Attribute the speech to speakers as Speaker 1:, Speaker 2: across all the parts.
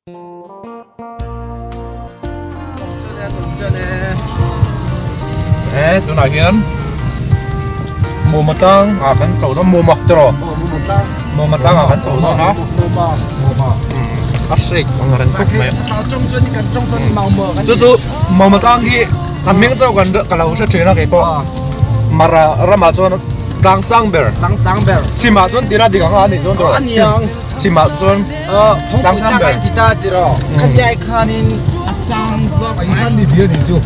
Speaker 1: Eh, tunah hian Muma tlang ah kan chho dawn Muma tiraw? Muma tlang ah kan chho dawn a. A shake ang reng khawp mai. Chu chu Muma tlang hi a hming chauh kan ka lo hre thin a kei pawh. Mara ramah chuan tlang sang ber.
Speaker 2: Tlang sang ber.
Speaker 1: Chhimah chuan tira dik ang a nih chuan tiraw?
Speaker 2: A ni ang.
Speaker 1: Chimah chuan
Speaker 2: tlang sang ber ti ta ti ro khami ai khanin a sang zawk
Speaker 3: ai khan mi bia ni chu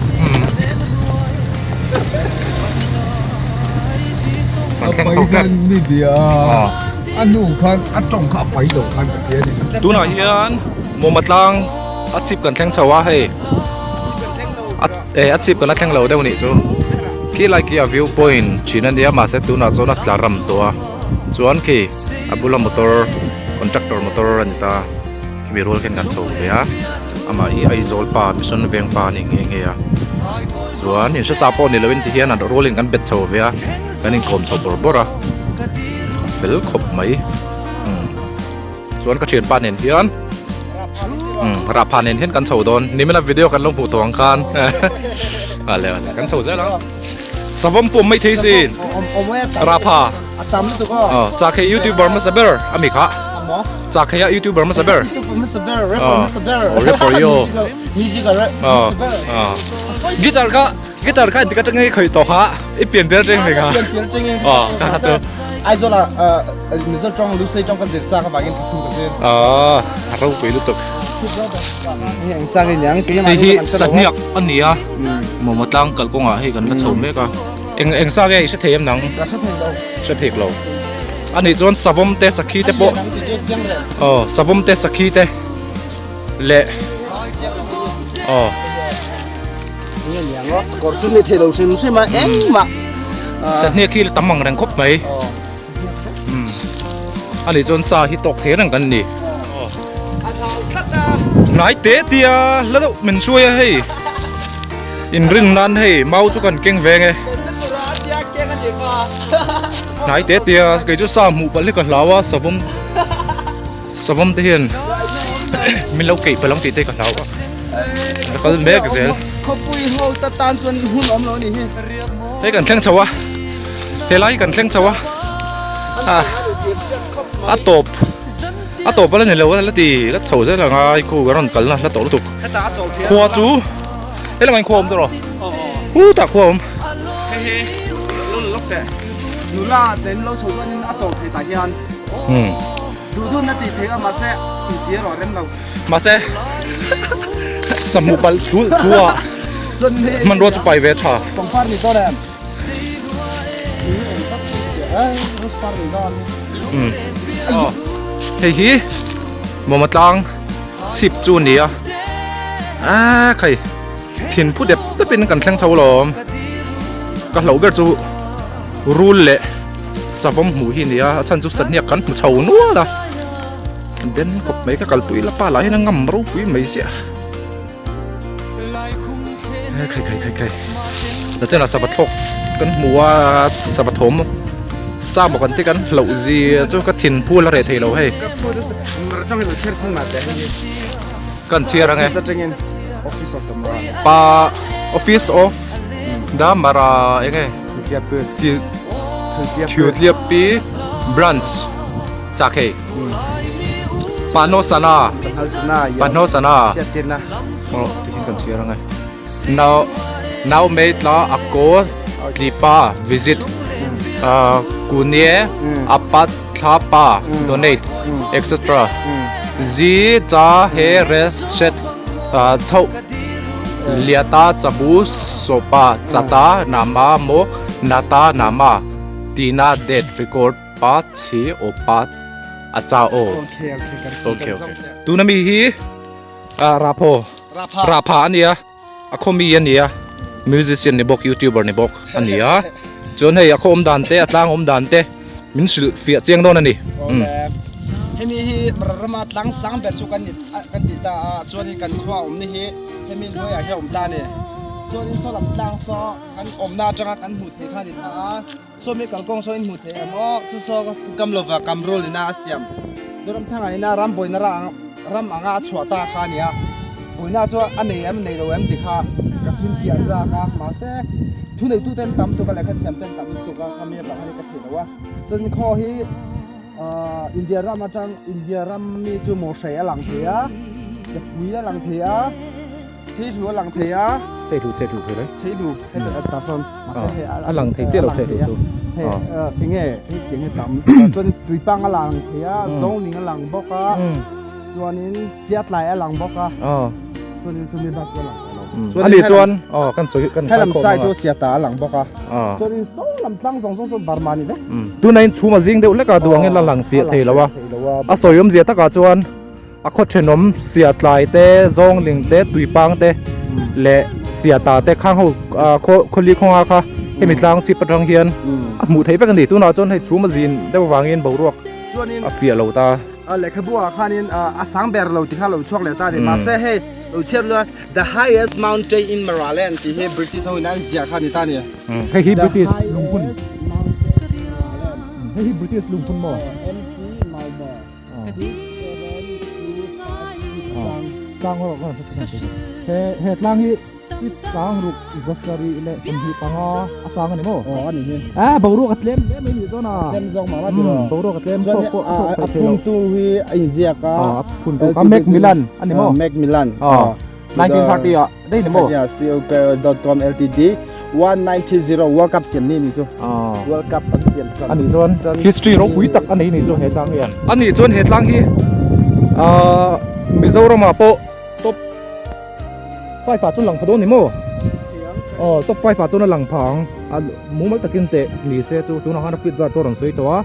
Speaker 1: a
Speaker 3: mi bia a nu khan a tawng kha a pai lo khan ka tia ni
Speaker 1: tunah hian mawma tlang a chip kan thleng chho a hei a chip kan la thleng lo deuh nih chu khi lai khi a view point thin a nia mahse tunah chuan a tla ram tawh a chuan khi a bula motor contractor motor a ni ta khimi rual khian kan chho ve a amah hi Aizawl pa mission veng pa a ni nghe nghe a chuan in hresa pawh ni lovin ti hian a rualin kan bet chho ve a kan inkawm chho bawrh bawrh a a fel khawp mai umm chuan ka thianpa nen hian umm rahpha nen hian kan chho dawn nimina video kan lo hmuh tawh ang khan a le a le kan chho zel ang savawm pawh mai thei sin rahpha.
Speaker 2: A tam lutuk aw.
Speaker 1: Aw, chak hei youtuber hmasa ber a mi kha.
Speaker 2: Amaw?
Speaker 1: Chak hei a youtuber hmasa ber.
Speaker 2: Youtuber hmasa ber, rapper hmasa ber.
Speaker 1: Oh, rapper yo.
Speaker 2: Music a rap hmasa ber.
Speaker 1: Aw. Guitar kha, guitar kha intik atang nge khawih tawh kha. I pian tir atang nge kha.
Speaker 2: Pian tir atang nge.
Speaker 1: Aw, kha kha chu.
Speaker 2: Aizawl ah Mizo tawng Lusei tawng ka zir chak avangin thuthu ka zir.
Speaker 1: Aw, a ropui lutuk.
Speaker 2: Hei ang sang in yang
Speaker 1: Hei hi sahniak a ni a. Momo tlang kalkawngah hei kan la chho mek a. Eng eng sa nge i hre thei em nang?
Speaker 2: Ka hre thei lo.
Speaker 1: Hre phek lo. A nih chuan savawm te sakhi te pawh. Aw savawm te sakhi te leh aw.
Speaker 2: Nge niang aw kawr chu ni thei lo hrim hrim a engmah.
Speaker 1: Sahniak khi tam ang reng khawp mai. A nih chuan sa hi tawk thei reng kan ni. Hnai te tia hla deuh min hruai a hei. Inrin nan hei mau chu kan keng veng e. Hnai te tia kei chu sa hmuh palh hi ka hlau a savawm savawm te hian min lo keih palh ang tih te ka hlau a. Ka kal mek zel.
Speaker 2: Khawpui ho ta tan chuan hun awm lo a ni hi.
Speaker 1: Hei kan thleng chho a. Helai kan thleng chho a. A tawp. A tawp ala ni lo a la ti la chho zel ang a i khu ka rawn kal na la tawh lutuk khua chu helam ah hian khua a awm tawh rawh hu tah khua a awm
Speaker 2: nula ten lo chho chuan in a chawl thei tah hian duh dun a tih theih a mahse inti erawh a rem lo
Speaker 1: mahse sahmu palh thu thu ah hmanrua chu pai ve tha
Speaker 2: pangpar ni dawn em
Speaker 1: Hei hi Mawma tlang chhip chu a ni a aaa khai thin phu dep dep in kan thleng chho alawm ka hlauh ber chu rul leh savawm hmuh hi a ni a a chhan chu sahniak kan hmu chho nual a den khawp mai ka kalpui la pa lah hian a ngam ropui mai ziah. Khai khai khai khai la chen a sava thlawk kan hmu a sava thawm sa maw kan ti kan hlauh zia chu ka thin phul a reh thei lo hei kan chhiar ang e pa office of the mara eng nge Thiutliapi branch chak hei. Pahnosana Pahnosana Oh tihian kan chhiar ang e Nau Nau mei tla a kaw tlipa visit Kunie Apat thla pa donate etc Zi cha he res shet chhoh Liata chabu sopa chata nama mo nata nama Tina date record Pa chhi aw pa a cha aw.
Speaker 2: Okay okay kan
Speaker 1: okay okay. Tuna mi hi a rapho rapha ania a khaw mi ania musician ni bawk youtuber ni bawk ania chuan hei a khaw awm dan te a tlang awm dan te min hrilh fiah chiang dawn ani.
Speaker 2: Hemi hi rama tlang sang ber chu kan kan ti ta a chuan kan khua awm ni hi hemi hnuaiah hian awm ta ani chuan saw lam tlang saw kan awmna atanga kan hmuh theih kha ani ta a. Sawmi kalkawng saw in hmu thei em aw chu saw kam lova kam rul ina a siam Zoramthanga ina ram bawina ra ang ram anga a chhuah ta kha a nia. Puina chu a nei em nei lo em tih kha ka finfiah zak a, mahse thuneitu ten tam tuk a lehkha thiam ten tam tuk a khami avang hian ka thei lo a. Chuan khaw hi ahh India ram atang India ram mi chu maw hrei a lang thei a, Kepui a lang thei a, Cheihlu a lang thei a.
Speaker 1: Cheihlu cheihlu thei lai.
Speaker 2: Cheihlu hei ta sawn mahse hei
Speaker 1: a lang thei chiah lo cheihlu chu.
Speaker 2: Hei enge hei tiang hi tam chuan tuipang a lang thei a, zawngling a lang bawk a. Chuanin chiatlai a lang bawk a. Chuanin chumi bak chu a lang tawh lo.
Speaker 1: Chuan ani chuan aw kan sawi kan
Speaker 2: Helam sai chu siata a lang bawk a. Chuanin saw lam tlang zawng zawng chuan Burma ni vek.
Speaker 1: Tuna in chhum a zing deuh hlek a duh angin la lang fiah thei lo a. A sawi awmzia takah chuan a khaw thenawm siatlai te, zawngling te, tuipang te leh siata te khang ho khaw khawli khawnga kha hemi tlang chhip atang hian a hmuh theih vek a ni. Tunah chuan hei chhum a zin deuh avangin boruak a fiah lo ta.
Speaker 2: A lehkhabu ah khanin a sang ber lo tih kha lo chhuak leh ta a ni. Mahse hei lo chhiat luan The highest mountain in Maraland tih hi British ho in an ziah kha a ni ta a ni.
Speaker 1: Hei hi British lungphun. Hei hi British lungphun maw?
Speaker 2: MT Maumo 67256
Speaker 1: Tlang ho he he tlang hi I tlang ruk zasarih leh 25 a sang a ni maw?
Speaker 2: Aw a ni hi.
Speaker 1: A boruak a tlem hle mai nih chuan a.
Speaker 2: Tlem zawk mah mah tiraw?
Speaker 1: Boruak a tlem thawk pawh a thawk
Speaker 2: A phuntu hi a inziak a.
Speaker 1: A phuntu kha Macmillan a ni maw?
Speaker 2: Macmillan.
Speaker 1: Aw 1930 ah daih ni maw?
Speaker 2: Co.com Ltd 1930 World Cup siam ni ni chu. World Cup an siam chuan.
Speaker 1: A nih chuan history ropui tak a nei nih chu he tlang hian. A nih chuan he tlang hi Mizoramah pawh top Five ah chuan lang pha dawn ni maw? Aw top five ah chuan a lang pha ang a mumal takin teh ni se chu tunah khan a fit zat pawh a rawn sawi tawh a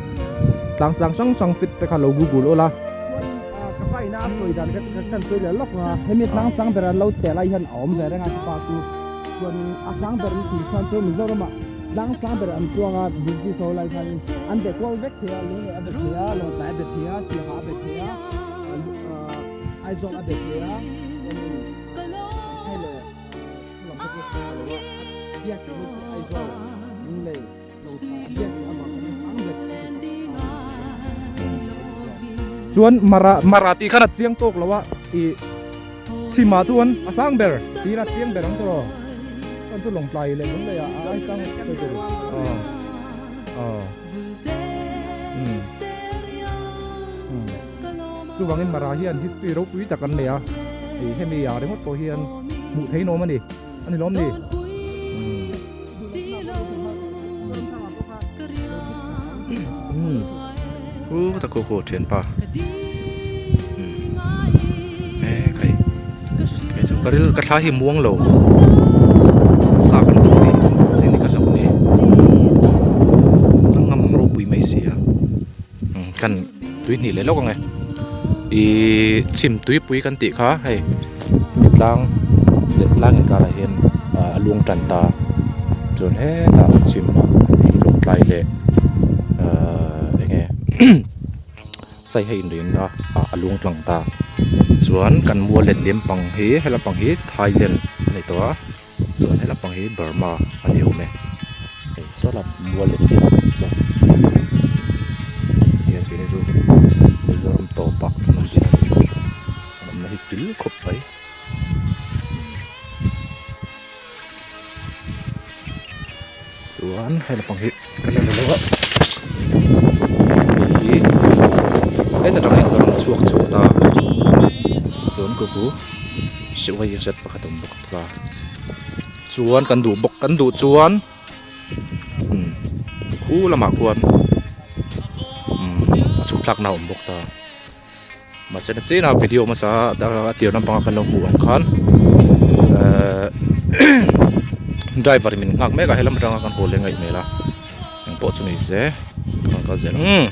Speaker 1: tlang sang hrang hrang fit te kha lo google ula.
Speaker 2: Ka pa ina a sawi dan kha kan sawi leh lawk a hemi tlang sang ber an lo teh lai hian a awm ve reng a ka pa chu chuan a sang ber an tih chuan chu Mizoram ah tlang sang ber an chuang a British ho lai khanin an be kual vek thei a lunglei a be thei a lawngtlai a be thei a siaha a be thei a Aizawl a bet leh a, chuanin hei leh lam kha chu a lo a, biak chu Aizawl Lunglei Lawngtlai a biak leh avang khan ang bet a ti ta a.
Speaker 1: Chuan Mara Mara tih khan a chiang tawk lo a, i chhimah chuan a sang ber tiin a chiang ber ang tawh lo. Chuan chu Lawngtlai leh Lunglei ah a ai sang sawi tur aw aw umm umm. Chuvangin Mara hian history ropui tak an nei a, ih hemi ah ringawt pawh hian hmuh theih nawm a ni, a ni lawm ni?
Speaker 2: Umm.
Speaker 1: Hu ta khu khu thianpa umm e khai kei chu ka ril ka thla hi muang lo sa kan hmu ni hei ni ka hlauh ni a ngam ropui mai si a. Kan tui hnih leh lawk ang e ihh chhim tuipui kan tih kha hei hemi tlang leh tlang inkarah hian a luang tan ta chuan hetah chhim ah hei lawngtlai leh ahh eng nge saiha inrin a a luang tlang ta chuan kan mual let lem pang hi helai pang hi Thailand a ni tawh a. Chuan he lampang hi Burma a ni awm e hei saw lam mual leh thil chuan hian keini chu Mizoram tawp ah kan awm thin a ni chu kan awmna hi kil khawp mai. Chuan he lampang hi ka la lo a hei hi heta tang hian ka rawn chhuak chho ta chuan ka bu sipai zet pakhat a awm bawk. Ta chuan kan duh bawk kan duh chuan umm khu lamah khuan umm a chhuk thlakna a awm bawk ta mahse na chenah video hmasa a tir lampanga kan lo hmuh ang khan ehh driver in min nghak mek a helam atanga kan haw leh ngaih hmel a engpawh chu ni se kan kal zel ang.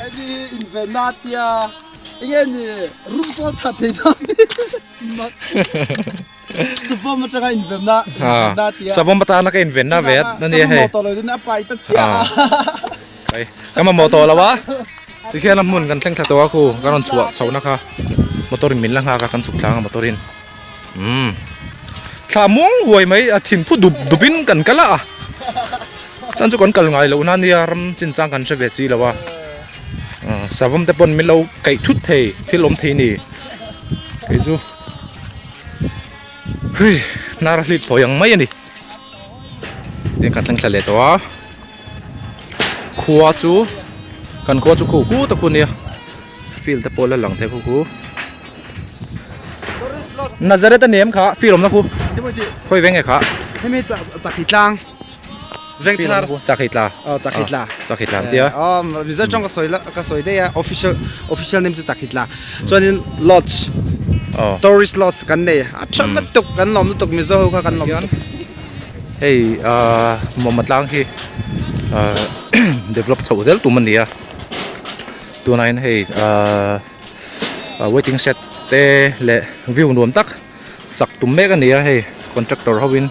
Speaker 2: Enge ni rum pawl that thei dawn Savawm atanga invenna invenna tia.
Speaker 1: Savawm atana ka invenna ve a ni hei.
Speaker 2: Ka mamawh tawh lo din a pai ta chiah a.
Speaker 1: Kai ka mamawh tawh lo a. Tikhian a hmun kan thleng thla tawh a khu kan rawn chhuah chhohna kha motor in min la nghak a kan chhuk thlang a motor in. Umm thla muang huai mai a thin phu dup dup in kan kal a. Chuan chu kan kal ngai loh na nia ram chinchang kan hre ve si lo a. Savawm te pawn min lo kaih thut thei thil awm thei ni. Kei chu hui hnar a hlit phawi ang mai a ni. Tin kan thleng thla leh tawh a khua chu kan khua chu khu khu tak khu nia field te pawh la lang thei khu khu Nazareth a ni em kha field awmna khu khawi veng nge kha
Speaker 2: hemi chakhi tlang Vengthar
Speaker 1: chakhi tla
Speaker 2: chakhi tla
Speaker 1: chakhi tla an tia
Speaker 2: Mizo tawng ka sawi la ka sawi daih a official official name chu chakhi tla chuanin lodge tourist lodge kan nei a tha lutuk kan lawm lutuk Mizo ho kha kan lawm lutuk
Speaker 1: hei Mawma tlang hi develop chhoh zel tum a ni a tunah hian hei waiting shed te leh view nuam tak sak tum mek a ni a hei contractor ho in.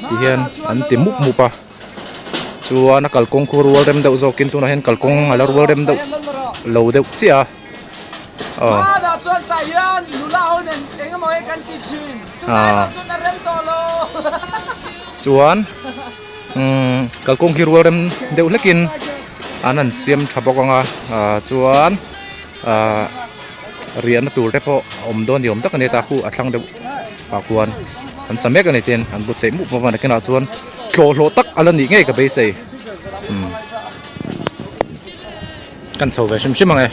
Speaker 1: Ti hian an ti mup mup a chuan a kalkawng khu rual rem deuh zawkin tunah hian kalkawng a la rual rem deuh lo deuh chiah a aw chuan umm kalkawng hi rual rem deuh hlekin an han siam tha bawk ang a ah chuan ah riahna tur te pawh a awm dawn ni awm tak a ni ta khu a thlang deuh ah khuan an sa mek a ni tin an bu chei mup mup a nakinah chuan tlawh hlawh tak a la nih ngei ka beisei umm kan chho ve hrim hrim ang e.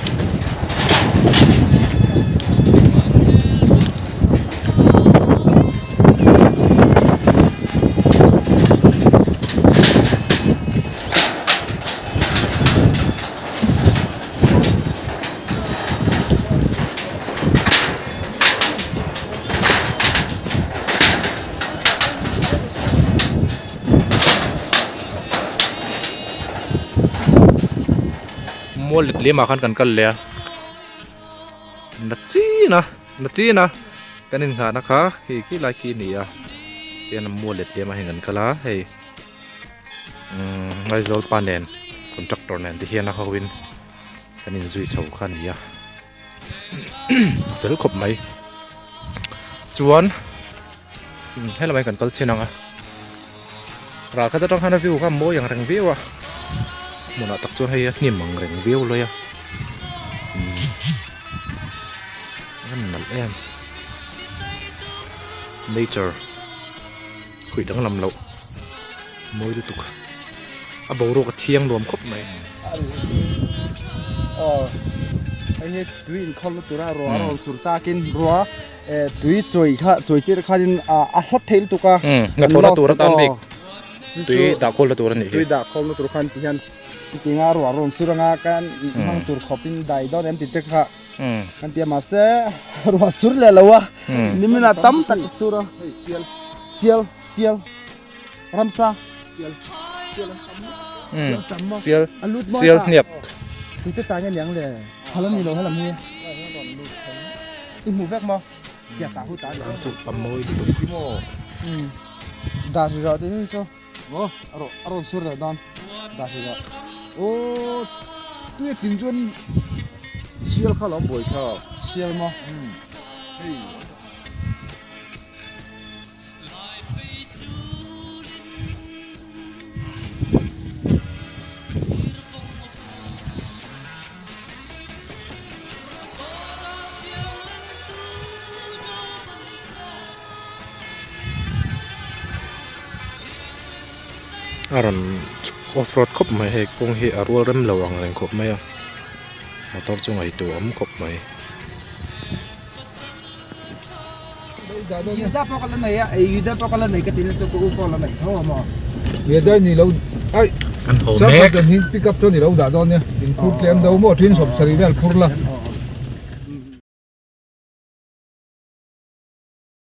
Speaker 1: Mual let lem ah khan kan kal leh a na chin a na chin a kan inngahna kha khi khi lai khi a ni a tihian mual let lem ah hian kan kal a hei. Umm Aizawl pa nen contractor nen te hian a ho in kan inzui chho kha a ni a a fel khawp mai chuan helamah hian kan kal chin ang a ral khat atang khan a view kha a mawi ang reng viau a hmunah tak chuan hei a hnim ang reng viau lawi a umm a nalh em nature. Khuih danglam loh mawi lutuk a boruak a thiang nuam khawp mai.
Speaker 2: Aw hei hi tui inkhawm na tura ruah a rawn sur takin ruah tui chawi kha chawi tir khanin a hlat thei lutuk a
Speaker 1: hnathawhna tur atan bik tui dah khawlna tur a nih hi
Speaker 2: tui dah khawlna tur khan ti hian tinga ruah a rawn sur anga kan hmang tur khawpin dai dawn em tih te kha Kan ti a mahse ruah sur leh lo a nimin ah tam tak sur a sial sial ramsa
Speaker 1: sial sial hniak
Speaker 2: tute ta nge niang le thal ani lo helam hi i hmu vek maw sia ta hu ta
Speaker 1: chu a mawi lutuk
Speaker 2: dah ri rawh tih hi chu Aw a rawn a rawn sur leh dawn dah hrih rawh.
Speaker 3: Aw tui a tling chuan sial kha lo buai kha.
Speaker 2: Sial maw?
Speaker 3: Umm hei.
Speaker 1: A rawn chhuk off road khawp mai hei kawng hi a rual rem lo ang reng khawp mai a motor chu ngaihtuah awm khawp mai.
Speaker 2: Yuda pawh ka la nei a Yuda pawh ka la nei ka ti na chu ka u pawh la nei tho a maw.
Speaker 3: Yuda ni lo ai
Speaker 1: Kan ho mek.
Speaker 3: Pick up chuan i lo dah dawn nia in phur tlem deuh maw thin 70 vel phur la.